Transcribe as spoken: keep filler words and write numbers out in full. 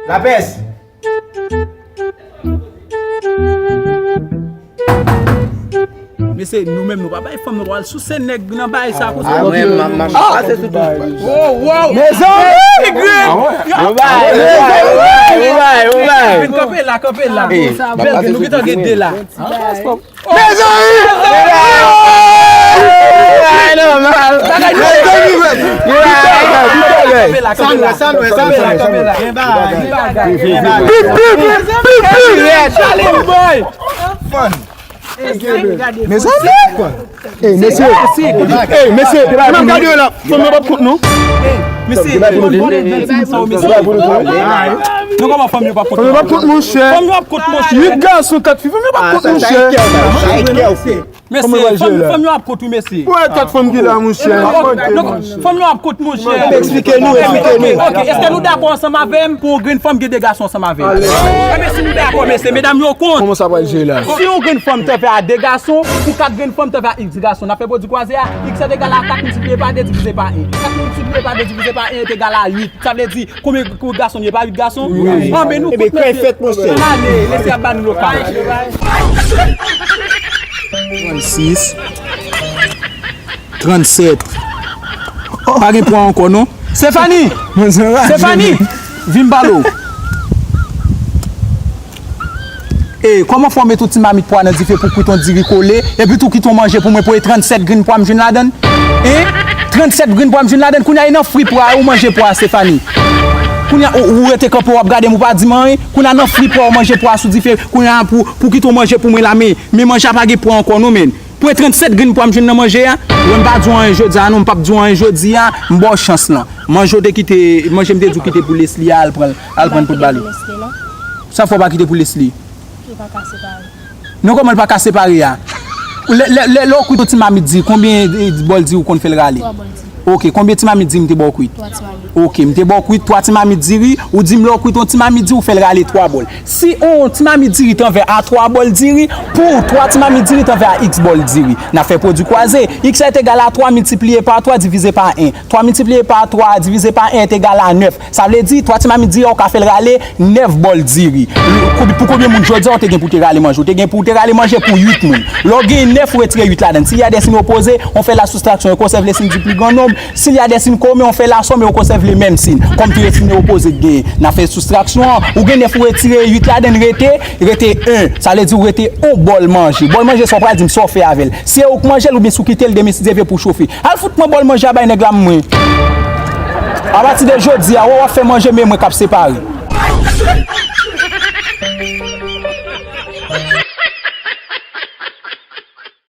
Lapès! Mesye, nou menm nou pa bay fanm, nou pa al souse nèg nan bay sa konsa. Ah, mwen, m ap pase sou tout. Oh, wow! Mezanmi! Hey, Green! Yo bay, yo bay, yo bay, yo bay. Green, kanpe la, kanpe la. Hey, Bèl Green, nou gentan gen de la. Mezanmi! Bagay nòmal. Mezanmi, men. Kanpe la, kanpe la, kanpe la, kanpe la. Pip, pip, pip, pip. Challenge boy! Mezanmi! Ey, mesye! Ey, mesye! Mwen gade yo la! Fanm yo p ap kont nou! Mesye, nou konnen bèl timoun sa yo, mesye. Nou kòman fanm yo p ap kont? Fanm yo p ap kont, monchè! Fanm yo ap kont, monchè. Uit gason, kat fi, fanm yo p ap kont, monchè! Mesye, fanm fanm yo ap kont, wi, mesye. Wè, kat fanm ki la, monchè! Fanm yo ap kont, monchè. Eksplike nou, eksplike nou. Ok, èske nou dakò ansanm avè m pou yon grenn fanm gen de gason ansanm avè l? Ebyen, si nou dakò, mesye, medam yo kont. Kòman sa pral jere la? Si yon grenn fanm te fè a de gason, pou kat grenn fanm te fè a iks gason, n ap fè pwodui kwaze a, iks egal a kat miltipliye pa de divize pa en. Kat miltipliye pa de divize pa en egal a uit. Sa vle di, konbyen gason ye? Pa uit gason? Anben nou kont, mesye. Ann ale, mesye ap ba nou lokal. Trannsis, trannsèt. Pa gen pwa ankò, non? Stefani! Stefani! Vin m pale w. E, kòman fè w met yon ti mamit pwa nan dife pou kwit yon diri kole, epi tou kwit yon manje pou mwen pou e trannsèt grenn pwa m jwenn ladan l? Hein? Trannsèt grenn pwa m jwenn ladan l, kounye a e nan fri pwa ou manje pwa, Stefani. Kounye a ou, ou rete kanpe w ap gade m, ou pa di m anyen. Kounye a nan fri pwa ou manje pwa sou dife, kounye a pou, pou kwit yon manje pou mwen la, men, men manje a pa gen pwa ankò non, men. Pou e trannsèt grenn pwa m jwenn nan manje a, wè m pa di w anyen jodi a non, m p ap di w anyen jodi a, m ba w chans lan. Manje w te kite, manje m te di w kite pou Leslie a, al pran, al pran pou l ba li. Sa fè w pa kite pou Leslie? Yo pa ka separe. Non, kòman l pa ka separe a? Lè, lè, lè, lè w kwit yon ti mamit diri, konbyen, eh, bòl diri ou konn fè l rale? Twa bòl diri. Ok, konbyen ti mamit diri m te ba w kwit? Twa ti mamit. Ok, m te ba w kwit twa ti mamit diri, ou di m lè w kwit yon ti mamit diri, ou fè l rale twa bòl. Si yon ti mamit diri t anvè a twa bòl diri, pou twa ti mamit diri t anvè a iks bòl diri, n ap fè pwodui kwaze. Iks est égal à twa miltipliye pa twa divize pa en. Twa miltipliye pa twa divize pa en est égal à nèf. Sa vle di, twa ti mamit diri a ou ka fè l rale nèf bòl diri. Pou, pou konbyen moun jodi a ou te gen pou te rale manje? Ou te gen pou te rale manje pou uit moun. Lè w gen nèf, ou retire uit ladan l. S'il y a des signes opposés, on fait la soustraction et conserve les signes du plus grand nombre. S'il y a des signes communs, on fait la somme et on conserve les mêmes signes. Kòm tou de siy opoze k genyen, n ap fè soustraksyon an. Ou gen nèf, ou retire uit ladan l, rete, rete en. Sa vle di ou rete yon bòl manje. Bòl manje sa w pral di m sa w fè avè l? Si e ou k manje l oubyen si w kite l demen si Dye vle pou w chofe? Al fout mwen bòl manje a bay nèg la mwen. Apati de jodi a, wè w ap fè manje men mwen k ap separe.